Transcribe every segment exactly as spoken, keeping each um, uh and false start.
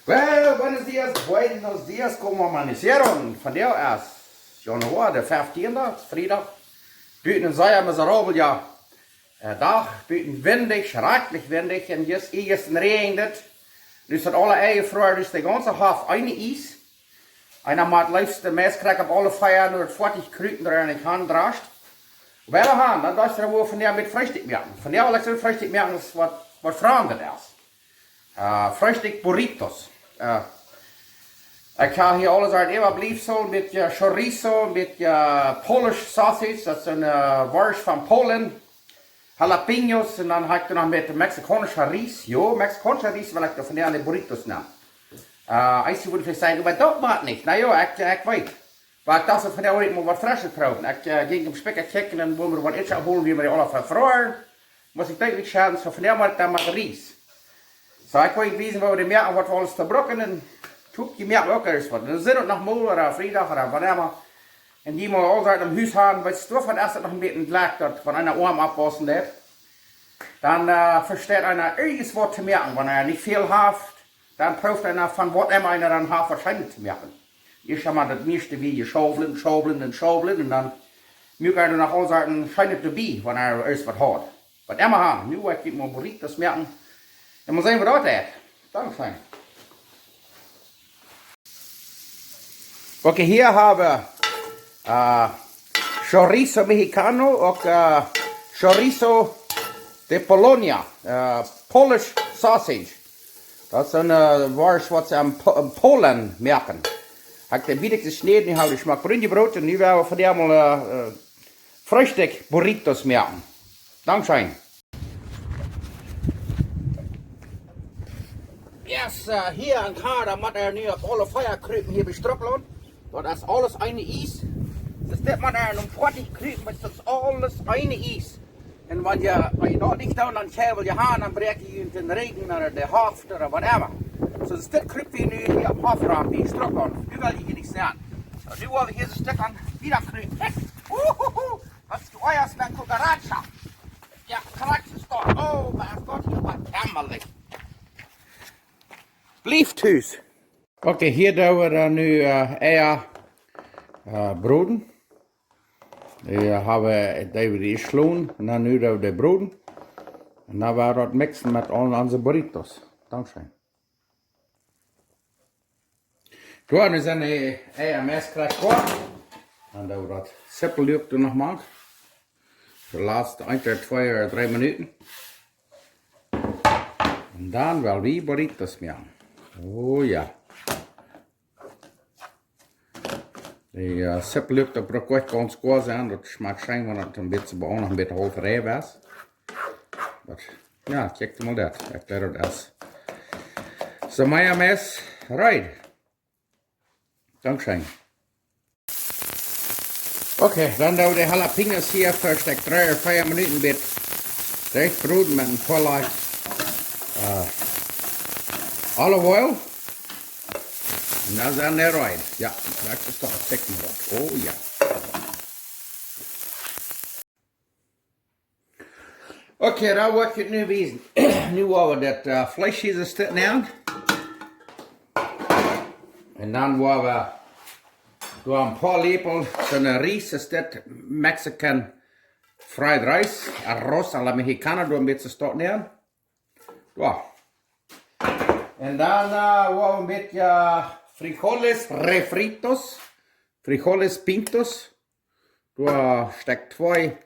Well, buenos dias, buenos dias, como amanecieron? Vondoag es Januar de feftiende, Friedach. Buten sea miserabel, jo. Äh, Dach, buten windich, schrakjlich windich. Un jist, jistren räajend et. Nu es et aula enjefroaren, nu es de gaunze Hoff een Ies. Eena mott leefst de Mess kjrieen opp aule Fia, no daut foadich krupen, daut eena nich han drascht. Oba wie han, dan daut es woa vondoag met Freestikj moaken. Vondoag well ekj soon Freestikj moaken, es waut, waut Framdet es. Äh, Freestikj Burritos. Äh, ekj hab hia aules aun äwabliewen, soon bät chorizo, bät, äh, Polish sausage, daut es een, äh, Worscht von Polen. Jalapeños un dan hab ekj doa noch met mexikaunsche Ries. Jo, mexikaunsche Ries well ekj doa vondoag aun de Burritos nämen. Äh, eent wudd veleicht sajen, oba daut mott nich. Na jo, ekj, ekj weet. Oba ekj docht, vondoag well ekj mol waut Freschet proowen. Ekj, äh, jinkj em Spikja kjikjen un wull mie waut Äten holen, woo mie dee aula vefroaren. Must ekj denkjen, ekj schaun, soo vondoag mott ekj dan met Ries. Soo, ekj well junt wiesen, woo wie dee moaken, waut wie aules to brucken. Un hop, jie moaken uk ieescht waut. Dan sent et noch mol, ooda Friedach, ooda waut emma. Un jie motten aul Sachen em Hus han, wiels doavon es et noch een bät jlekj daut, wan eena oam oppwaussen deit. Dan, äh, vesteit eena irjent waut to moaken, wan eena nich väl haft. Dan prooft eena von waut emma eena dan haft, waut scheenet to moaken. Ieescht emol daut mieeschte wada schauflen, schauflen un schauflen un dan moakt eena noch aul Sachen scheenet doabie, wan eena ieescht waut haft. Waut emma han, nu well ekj mol Burritos moaken. Un mol seenen, waut daut deit. Dankscheen. Okay, hia hab wie, äh, chorizo mexicano, uk, äh, chorizo de Polonia, äh, Polish sausage. Daut es een, äh, Worscht, waut see en Po-, en Polen moaken. Hab ekj dee bät jeschnäden, hab dee schmock brun jebroden un nu well wie vondoag mol, äh, äh, Freestikj Burritos moaken. Dankscheen. Yes, äh, hia en Kanada mott eena nu opp aule Fia krupen hia bie Strucklaunt. Daut es aules een Ies. Daut es dit, mott eena nu foadich krupen, wiels daut es aules een Ies. Un wan jie, wan jie daut nich doonen, dan kjrieen jie han, dan bräakjen jie en Rigjen ooda de Hoff ooda waut emma. Soo, daut es dit, krupen wie nu hia opp Hoff rom bie Strucklaunt. Nu well jie hia nich seenen. Soo, nu well wie hia soon Stekj aun wieda krupen. Uhuhu. Waut es de Eier, es mien Cucaracha. Jo, Cucaracha es doa. Oh, mien Gott, hia waut jämmalich. Blieft tus. Okay, hia doo wie dan nu, äh, Eia, äh, broden. Dee, äh, hab wie, dee wie jeschlonen. Un dan nu doo wie dee broden. Un dan woa wie daut mixen met aul onse Burritos. Dankscheen. Kloa, nu sent de Eia meist krakjt kloa. Dan doo wie daut Sipelluak doa noch mank. De latste een, twee, twee ooda dree Minuten. Un dan well wie Burritos moaken. Oh jo. Dee, äh, Sipelluak, daut brukt nich gaunz kloa sennen. Daut schmakjt scheen, wan daut een bät, bie ons noch een bät haulf reif es. Oba, jo, kjikj mol daut. Ekj denkj daut es. Soo, mien Mess, right. Dankscheen. Okay, dan doo wie de Jalapeños hia fa een Stekj dree ooda vea Minuten bät derchbroden met een poa Läpel, äh, olive oil. Un dan sent dee rein. Jo, daut es daut, kjikj mol daut. Oh jo. Okay, dan woa ekj junt nu wiesen. Nu woa wie daut, äh, Fleesch hia soo nämen. Un dan woa wie doa een poa Läpel soone Ries, es dit Mexican fried rice, arroz a la mexicana, doa een bät soo nämen. Doa. Un dan, äh, woa wie een bät, äh, frijoles refritos, frijoles pintos. Doa stekj twee,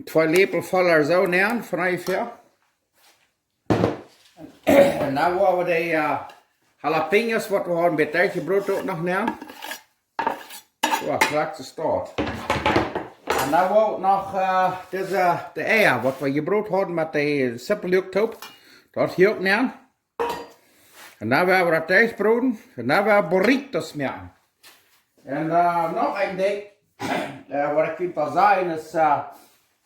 twee Läpel voll soo nämen, von onjefäa. Un dan woa wie de, äh, Jalapeños, waut wie hauden bät derchjebroden, uk noch nämen. Doa, krakjt soo. Un dan woa wie noch, äh, dise, de Eia, waut wie jebroden hauden met de Sipelluak toop, daut hia uk nämen. Un dan woa wie daut derchbroden. Un dan woa wie Burritos moaken. Un, äh, noch een Dinkj, äh, waut ekj well sajen es, äh,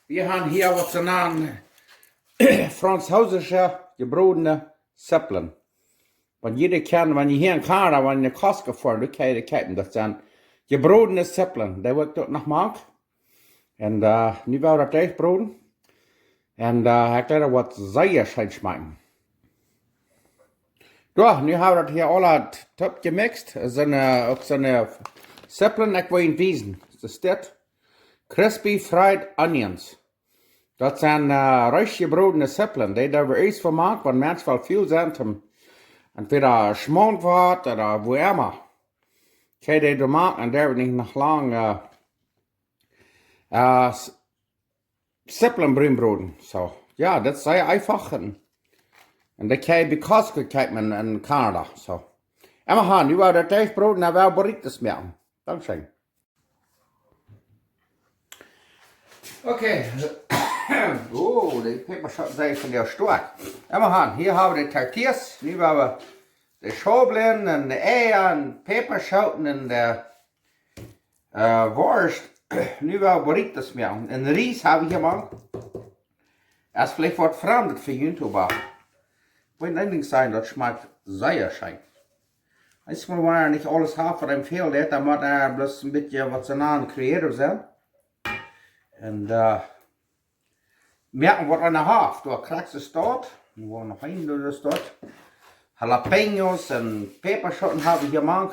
wie haben hia waut see nanen franzeesische jebrodne Sipeln. Wan jie dee kjennen, wan jie hia en Kanada, wan jie no Costco foaren, dan kjenn jie dee kjeepen. Daut sent jebrodne Sipeln. Dee woa ekj doa noch moaken. Un, äh, nu woa wie daut derchbroden. Un, äh, ekj jleew daut woat sea scheen schmakjen. Jo, nu hab wie daut hia aula toop jemixt. Sent, äh, uk sent, äh, Zippeln, ekj well junt wiesen. Daut es dit. Crispy Fried Onions. Daut sent, äh, reesch jebrodne Zippeln. Dee doo wie ieescht vemoaken, wan Menschen väl ful sent, om entwäda schmaunt woat ooda woo emma. Kjikj, dee doo moaken, un dee woat nich noch lang, äh, äh, s-, Zippeln brun broden. Soo, jo, daut es sea eefach. Un, un dee kjikj bie Costco, kjikj mau en Kanada. Soo. Emma han, nu woa wie daut Deich broden, dan woa wie burritos moaken. Dankscheen. Okay. Oh, dee Päpaschooten sent von de Stoak. Emma han, hia hab wie de Tortillas. Nu woa wie de Schaublen un de Eia un Päpaschooten un de äh, Worscht. Nu woa wie burritos moaken. Un Ries hab wie hia mau. Daut es veleicht waut Framdet fa junt, oba ekj well een Dinkj sajen, daut schmakjt sea scheen. Eemol wan eena nich aules haft, waut am fält, dan mott eena bloos een bät waut soo aun creative sennen. Un, äh, moaken waut eena haft. Doa krakjt soo staut. Wie woaren noch een doa staut. Jalapeños un Päpaschooten hab wie hia mau.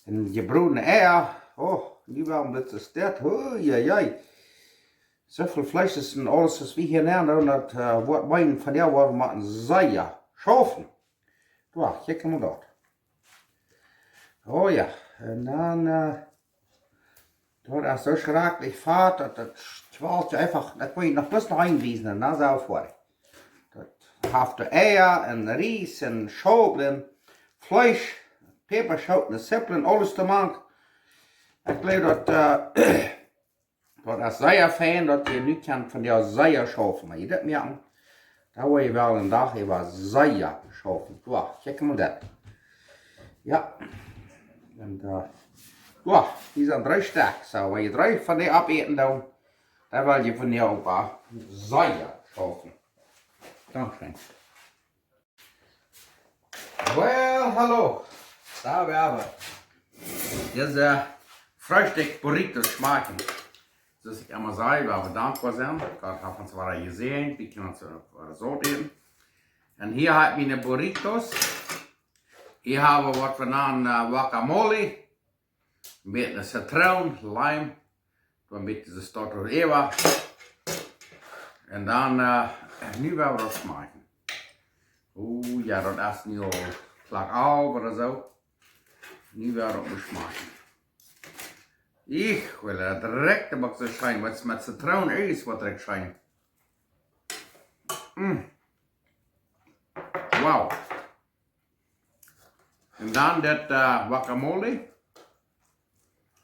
Un jebrodne Eia. Oh, dee woaren blitz es dit. Hui, jei, jei. Soo väl Fleesch es en aules, waut wie hia nämen, un daut, äh, woat mien von jo woaren wie motten sea schaufen. Jo, kjikj mol daut. Oh jo, un dan, äh, daut es soo schrakjlich fat, daut, daut kjwalt je eefach, daut woa ekj noch bloos noch eenwiesen, un dan sent wie foadich. Daut haft de Eia un Ries un Schaublen, Fleesch, Päpaschooten, Zippeln, aules doamank. Ekj jleew daut, äh, daut es sea fein, daut jie nu kjennen von jo sea schaufen. Wan jie dit moaken, dan woa jie woll een Dach äwa sea schaufen. Jo, kjikj mol dit. Jo. Un, äh, jo, dee sent dree Stekj. Soo, wan jie dree von dee opäten doonen, dan woa jie von jo uk sea schaufen. Dankscheen. Well, hallo. Doa woa wie. Dise, äh, Freestikj Burritos schmakjen. Soo aus ekj emma saj, wie woaren dankboa sennen. Gott haft ons wada jesäajent, wie kjennen ons, äh, wada soo äten. Un hia hab ekj miene Burritos. Hia hab wie waut wie nanen, äh, Guacamole. Een bät Zitroon, Leim. Dan een bät dise Stoot äwa. Un dan, äh, nu woa wie daut schmakjen. Oh jo, daut es nu aul Klock alf ooda soo. Nu woa wie daut schmakjen. Ekj well daut direkt, oba soo scheen, waut met Zitroon es, waut direkt scheen. Mm. Wow. Un dan dit, äh, Guacamole.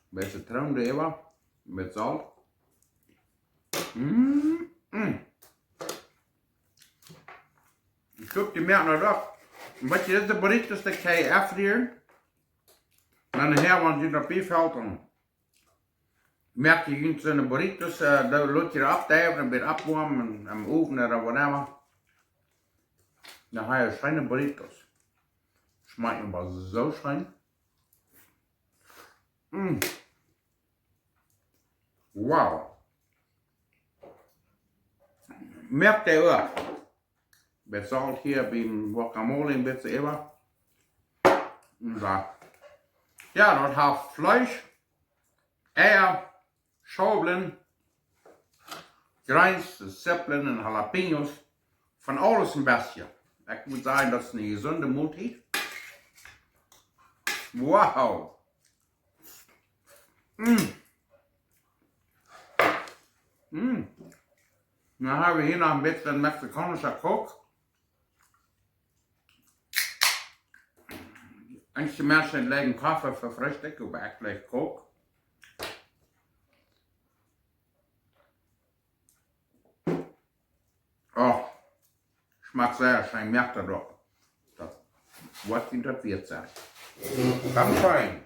Bät Zitroon doaräwa. Met Solt. Mm, mm. Ekj guck dee mea no daut. Un waut jie, dise Burritos, dee kjenn jie aunfrieren. Un dan nohäa, wan jie daut biefelt, dan moakt jie junt soone Burritos, äh, dan lot jie daut aufdeiwen un wada oppwoamen un em Owen ooda whatever. Dan ha jie scheene Burritos. Schmakjt oba soo scheen. Mm. Wow. Moakt dee uk. Bät Solt hia biem Guacamole een bät äwa. Un dan, jo, daut haft Fleesch, Eia, Schaublen, Jreens, Zippeln un Jalapeños. Von aules een bät. Ekj mott sajen, daut es eene jesunde Moltiet. Wow. Mm. Mm. Dan hab wie hia noch een bät mexikaunsche Coke. Eenje Menschen jlikjen Koffe fa Freestikj, oba ekj jlikj Coke. Oh, schmakjt sea scheen, moakt daut uk. Daut woat junt daut wieet sennen. Dankscheen.